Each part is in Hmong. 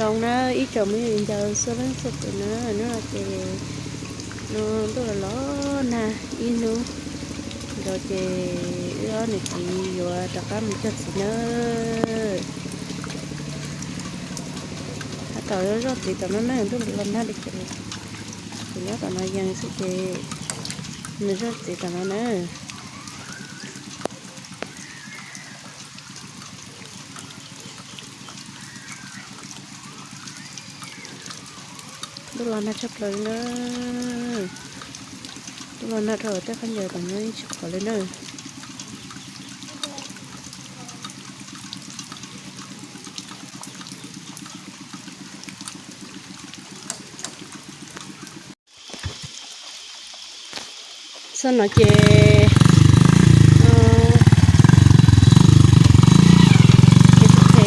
Zoo na ib tsoom me viv ncaus txhua leej txhua tus na, hnub no ces no ntuj los los nag ib hnub nkaus ces wb ob niam txiv yuav rov qab mus cog txiv na. Tab tom zoj txiv tom no na, ntuj los nag li ces kuv nyob tom no yees xwb ces nws zoj txiv tom no na. Ntuj los nag tshaj plaws li na. Ntuj los nag dhau tej khaub ncaws tom no yeej tsis qhov li na. Xyoo no ces, ces phem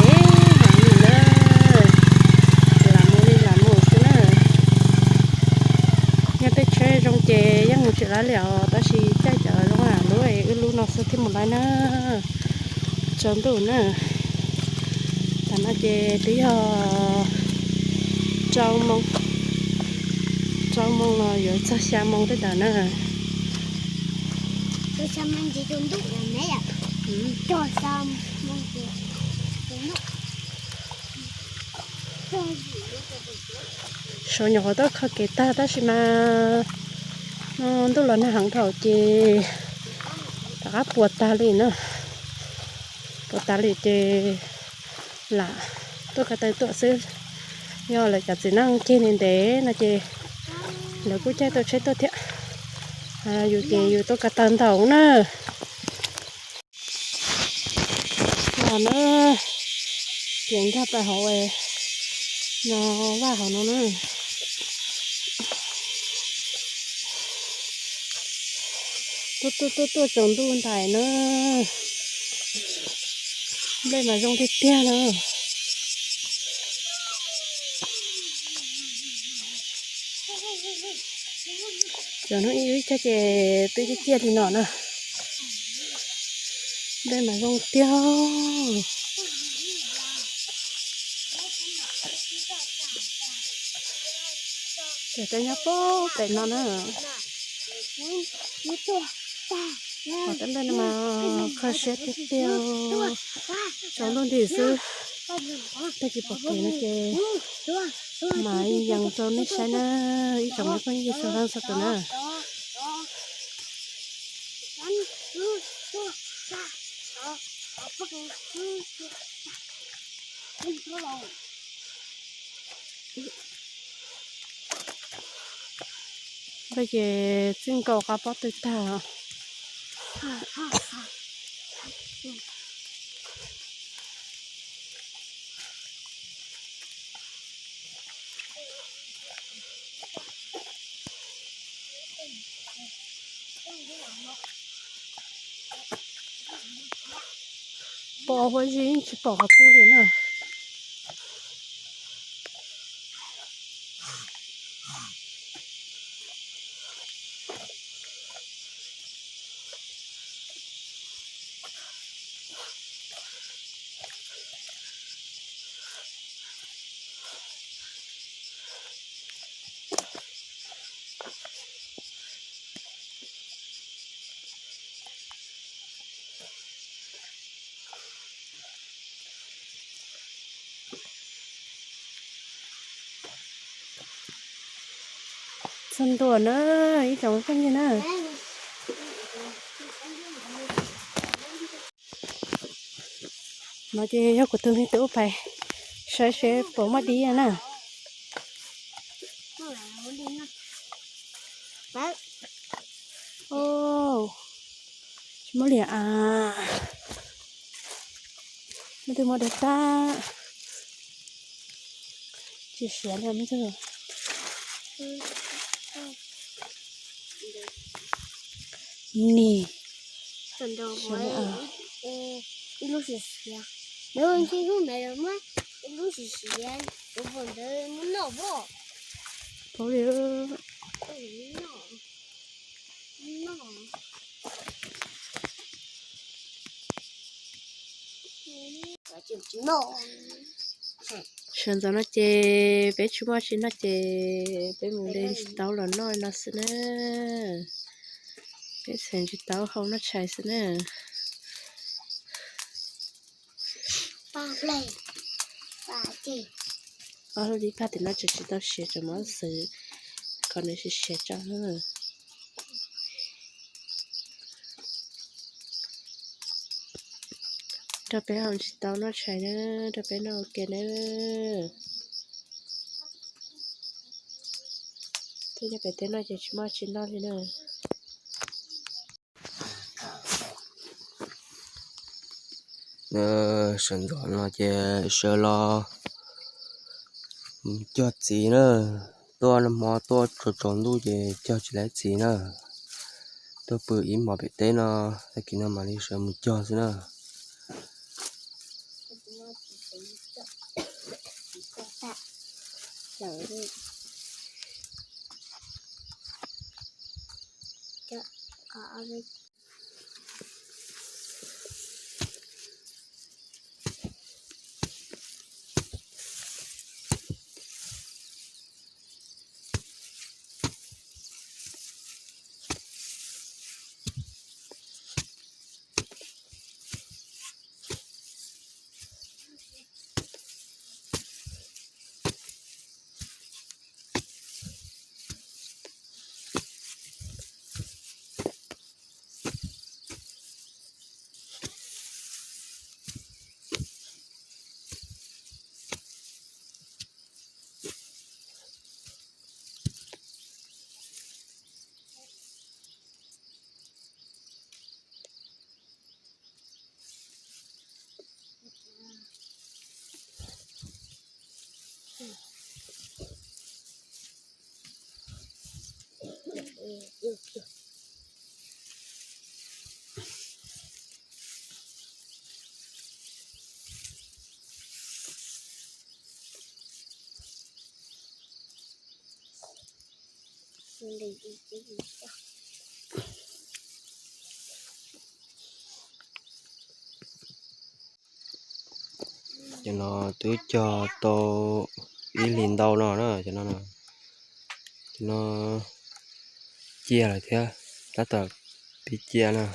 heev li na, lam mus li lam mus xwb na. Yog tej tsheb zoo ces yeej mus tsis laib li os, tab sis caij cov zoo lub wb lub no xwb thiaj mus laib na. Tsaus ntuj na, tam no ces twb yog rau moo, rau moo los yuav txog xya moo tej ntawd na. Saum nyuam qhuav tuaj kho kev tag tab sis mas ntuj los nag heev dhau ces rov qab puas tag li na, puas tag li ces lam tuaj ko taw tuaj xwb. Yog lawv cov txiv neej ceg ntev ntev no ces lawv kuj caij tau tsheb tuaj thiab. Yus ces yus tuaj ko taw ntau na. Los na, ces nkag pais hauv no, vaj hauv no na. Tuaj tuaj tuaj tuaj tsaus ntuj ntais na. Nplej mas zoo tiag tiag na. Cov hnub ib wb cog ces twb ciaj ciaj li no na. Nplej mas zoo tiag. Cov teb nyob puag pem no na. Cov teb nplej no mas kho siab tiag tiag. Tsaus ntuj nti xwb, tag kis pom kev no ces mam yees rau nej saib na, ib tsoom me phooj ywg txhua leej txhua tus na. Npaj ces txij nkaus qab pob tw tag. Pom huab zib tsis pom qhov twg li na. Txog ntua na, ib tsoom phooj ywg na. No ces yog kuv tus me tub pais saib seb puas muaj dib na. Tsis muaj li as. Muaj twg muaj dab tag. Tsis siav li muaj twg. Nim. Ib lub siav siav, ib lub siav siav, tus pom ntawd muab noj pob. Paub li. Noj. Sawv ntxov no ces peb tsis muaj tsis noj ces peb mus de ntsis taub los noj no xwb na. Peb txhais ntsis taub hau noj tshais xwb na. Ob lub dib paj tim no tseem tsis tau siav, tseem muab xwv kom nws siav siav tso. Nrog peb haus ntsis taub noj tshais na, nrog peb noj ua ke na. Twb nyob pem teb no ces tsis muaj tsis noj li na. Sawv ntxov no ces sawv los mus cog txiv na. Tuaj nag hmo tuaj tsaus tsaus ntuj ces cog tsis tau txiv na. Tuaj pw ib hmos pem teb no, tag kis no mam li sawv mus cog xwb na. Cov no twb cog tau ib hlis ntau no na, cov no, cov no ciaj lawm thiab, tab tom pib ciaj na.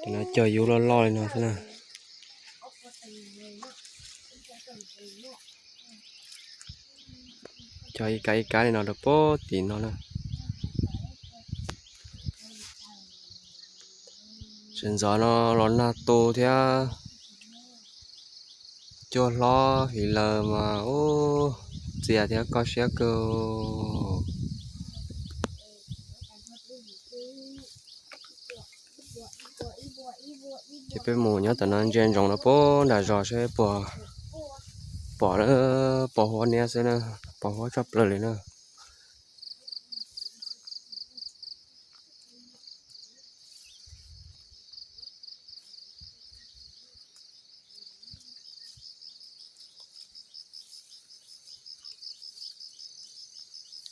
Cov no cog yub loj loj li no xwb na. Cog ib kab ib kab li no rau pem tim no na. Sawv ntxov no los nag tu thiab, cua hlob his lawm mas ub, txias thiab kho siab kawg. Ces peb mus nyob tom no ntsia ntsoov rau pem nram zos saib puas pom, pos huab niab xwb na, pos huab tshaj plaws li na.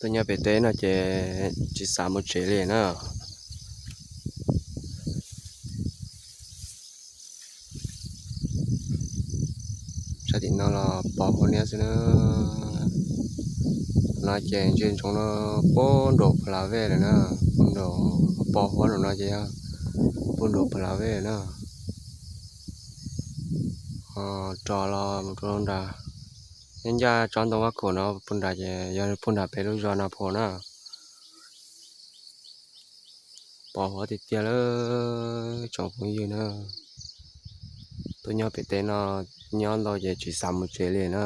Tuaj nyob pem teb no ces tsis xav mus tsev li na. Sab tim no los pos huab niab xwb na. No ces ntsia ntsoov no puag nraum Pha La Vej lawm na, puag nraum pos huab no ces yog puag nraum Pha La Vej lawm na. Rov los mus rau nram, nyob ncaj tsob ntoo Vaj Khaum no puag nram ces yog puag nram peb lub zos Nas Phos na. Pos huab tiag tiag lawm tsoom phooj ywg na. Tuaj nyob pem teb no nyob ntau ces tsis xav mus tsev li na.